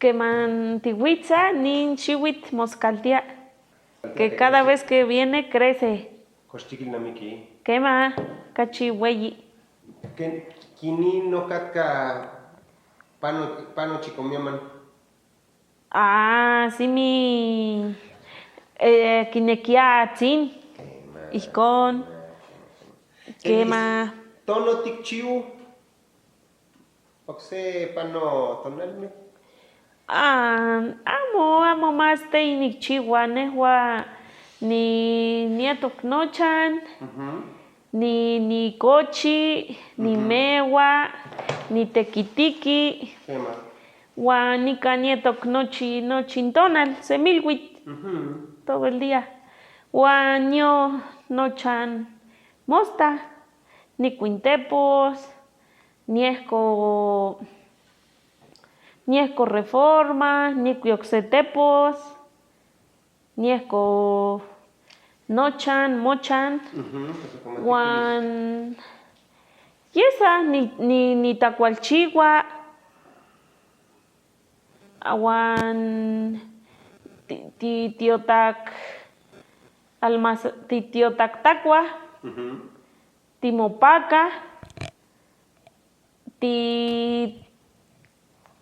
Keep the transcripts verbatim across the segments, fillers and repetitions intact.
Kema ntiwitsa ni nchiwit moskaltia. Que cada vez que viene crece. Kema, kachi weyi. Kini no katka pano, pano chikomiaman. Ah, simi, eh, kinekia atsin. Kema. Ihkon. Kema. Tono tikchiu. Okse pano tonalme. Ah, amo, amo mas te inikchiwa nehwa ni nietok nochan. Mhm. Ni, ni kochi, ni mewa, ni tekitiki. Kema. Wa nika nietok nochi, nochi ntonal, semilwit. Mhm. Todo el día. Wa nio nochan mosta, ni kuintepos, niehko, niehko reforma, niehko yoksetepos. Niehko nochan, mochan. Mhm, eso como wan yesa ni, ni, ni takwalchiwa. Wan ti, ti, tiotak almas, ti, tiotak takwa. Mhm. Timopaka. Ti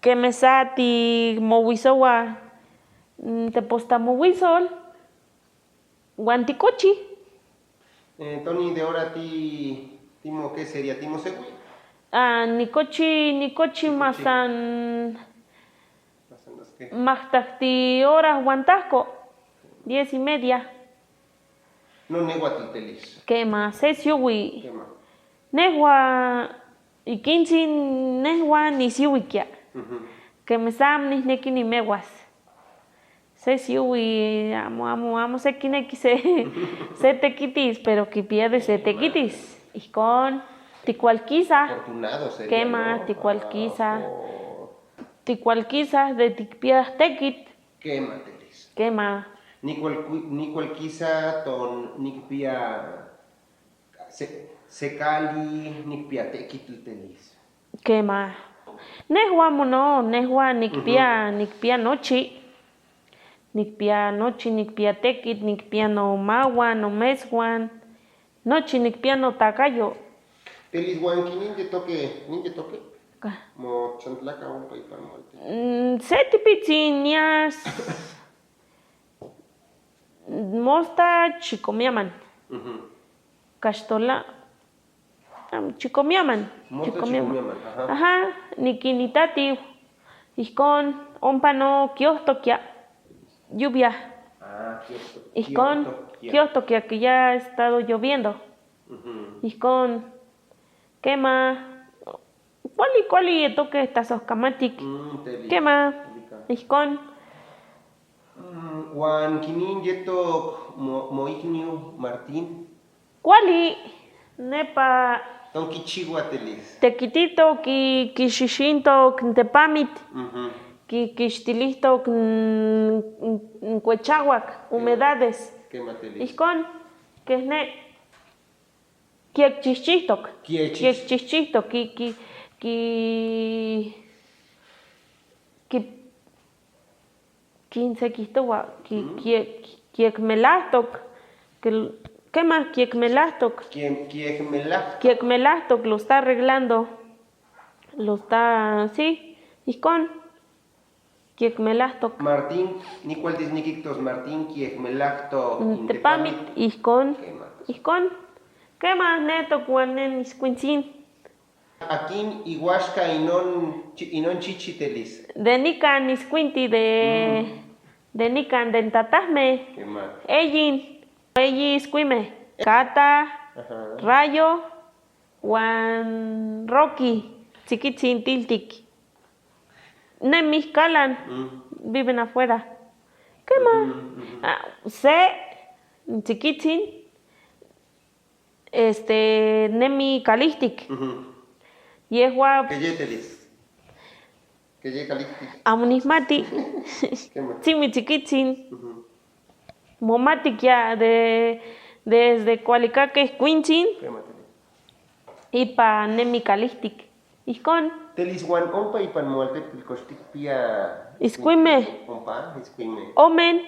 kemesa ti mowiso wa, mm, te posta mowisol, wan ti kochi. Eh, Tony, de hora ti, ti mo, ¿qué sería? Ti mo segui. Ah, ni kochi, ni kochi masan. Masan las que. Mahtak ti hora wan tahko, diez y media. No nehwatl telis. Kema, se siuwi. Kema. Nehwa ikinsi nehwa ni siuwi kia. Mhm. Kemesa ni neki ni mewas. Se siuwi amo, amo, amo se kineki se, se tekitis, pero kipia de se tekitis. Ihkon, tikwalkisa. Afortunado sería, kema, ¿no? Tikwalkisa. Tikwalkisa de tikpia tekit. Kema telis. Kema. Nikwal, nikwalkisa ton nikpia se, se kali nikpia tekitl telis. Kema. Nehwa mono, nehwa nikpia, mhm, nikpia nochi. Nikpia nochi, nikpia tekit, nikpia no mawa, no meswan. Nochi nikpia no takayo. Telis wan ki ninje toke, ninje toke. Ka. Mo chantlaka un pa ipan molte. Mm, se tipitsin nias. Mosta chikomiaman. Mhm. Kashtola. Am, chikomiaman. Mosta chikomiaman. Chikomiaman, aha. Aha, ni kini tati. Ihkon, ompa no kiohtokia. Lluvia. Ah, kiohto-, ihkon, kiohtokia. Kiohtokia que ya ha estado lloviendo. Mhm. Ihkon. Kema. Kuali, kuali yetoke tasohkamatik. Mm, teli. Kema. Teli ka. Ihkon. Mm, wan kini njetok mo, mo ihniu Martín. Kuali, nepa. Ton kichigua telis. Tekitito, ki, kishishinto, ntepamit. Mhm. Ki, kishtilihto, n, n, nkwechawak, humedades. Kema telis. Ihkon, kehne. Kiekchichihtok. Kiekchich- Kiekchichihtok, ki, ki, ki, ki, ki nsekihtowa, ki, mm, kie-, kiekmelahtok, ki, kema, kiekmelahtok. Kie-, kiekmelahtok. Kiekmelahtok, lo está arreglando. Lo está, sí, ihkon. Kiekmelahtok. Martín, nikwal tis nikiktos Martín, kiekmelahtok. Ntepamit, ntepamit. Ihkon. Kema. Ihkon. Kema, netok wan ne niskwintsin. Akin iwashka inon chi-, inon chichitelis. De nikan niskwinti de, mm, de nikan de ntatahme. Kema. Eyin, eyi iskwime. Kata, aha, Rayo, wan Rocky, tsikitsin tiltik. Nemi kalan, mm, viven afuera. Kema, mhm, mhm, ah, se, tsikitsin, este, nemi kalihtik. Mhm. Yehua. Keye telis. Keye kalihtik. Amunihmati. Kema. Tsimi tsikitsin. Mhm. Mo mati kia de, desde kuali kake kuintsin. Kema telis. Ipa nemi kalihtik. Ijkon. Telis wan ompa ipan mowalteptil, kox tik pia. Iskwime. Ompa, iskwime. Omen.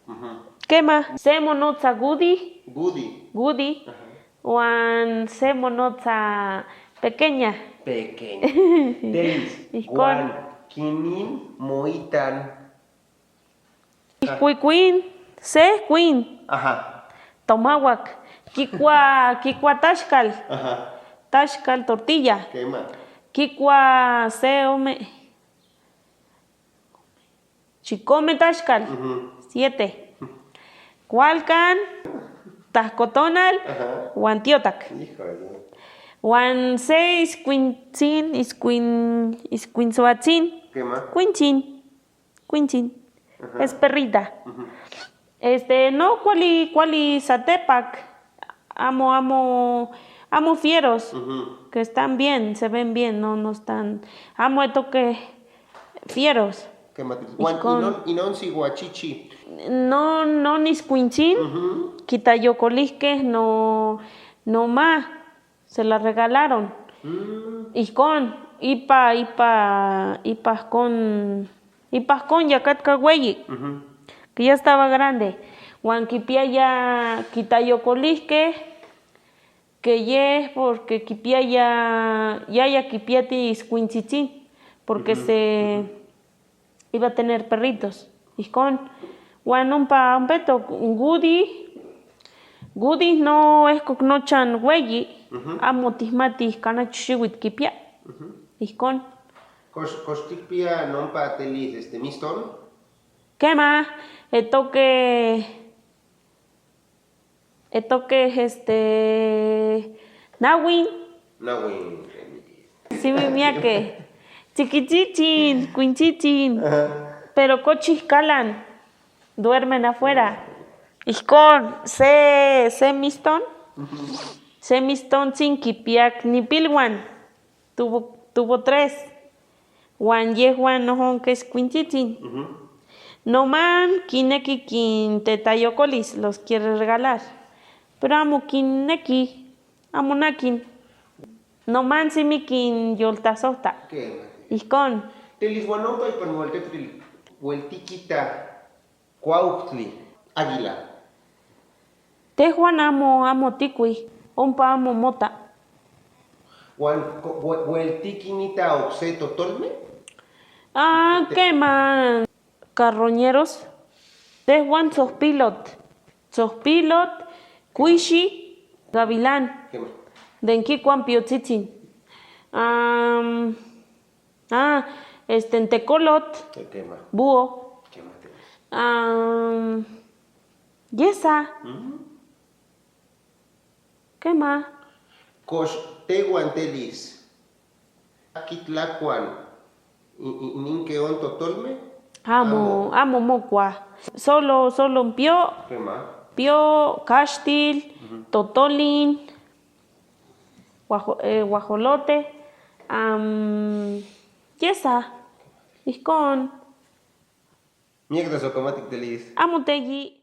Mhm. Kema. Se monotsa gudi. Gudi. Gudi. Aha. Wan se monotsa pequeña. Pequeña. Telis. Ijkon. Wan kinin moitan. Ijkwikwin, se kwin. Aha. Tomawak. Kikwa, kikwa tashkal. Aha. Tashkal tortilla. Kema. Kikwa se ome. Chikome tashkal. Mhm. Siete. Kwalkan. Tahkotonal. Aha. Wan tiotak. Híjole. Wan se iskwintsin, iskwin, iskwinsuatsin. Kema. Kwinchin. Kwinchin. Ajá. Es perrita. Ujú. Este, no, kuali, kuali satepak. Amo, amo, amo fieros. Ujú. Que están bien, se ven bien, no, no están. Amo esto que fieros. Kema. Wan, ijkon. Inon, inon si guachichi. No, no, ni skwinchín. Ujú. Kitayokolihke, no, no ma. Se la regalaron. Mm. Ijkon, ipa, ipa, ipajkon, ipajkon ya katka weyi, ujú, que ya estaba grande. Wan kipiaya kitayokolihke, que ye, porque kipiaya, yaya kipiati skwinchichin, porque, ujú, se, ujú. Iba a tener perritos. Ijkon. Wan ompa, ompa etok, gudi. Gudi no, ehkok no chan weyi. Ujú. Amo tijmati kana chushiwit kipia. Ujú. Ijkon. Kosh, kosh tikpia no ompa telis, este, miston? Kema, etoke. Etoke, este, nawin. Nawin. Simi mía que chiquitichin, cuincichin. Ajá. Pero cochis calan, duermen afuera. Ijkon, se, se miston. Ujú. Se miston sin kipiak nipilwan. Tuvo, tuvo tres. Wan yehwan nohon k'eskwinchichin. Ujú. Noman kineki kin tetayokolis los quiere regalar. Pero amo kineki, amo nakin. Noman simi kin yoltasohta. Kema. Ijkon. Telis wan ompa ipan weltektil, weltikita. Kwaujtli, águila. Tejuan amo, amo tikwi, ompa amo mota. Wan ko-, we-, weltikinita okse totolme? Ah, kema, carroñeros. Tejuan tsohpilot, tsohpilot, kwishi, gavilán. Kema. Den kikwan piotsitsin. Am, Ah, este, ntekolot. Kema. Búho. Kema telis. Ah, yesa. Mm. Kema. Kosh tewan telis. Kitlakwan. I, i, ninke on totolme? Amo, amo. Amo mokwa. Solo, solo mpio. Kema. Mpio, kashtil, ujú, totolin. Guajo-, eh, guajolote, am, yesa, ijkon. Miéketa so kamatik telis. Amo teyi.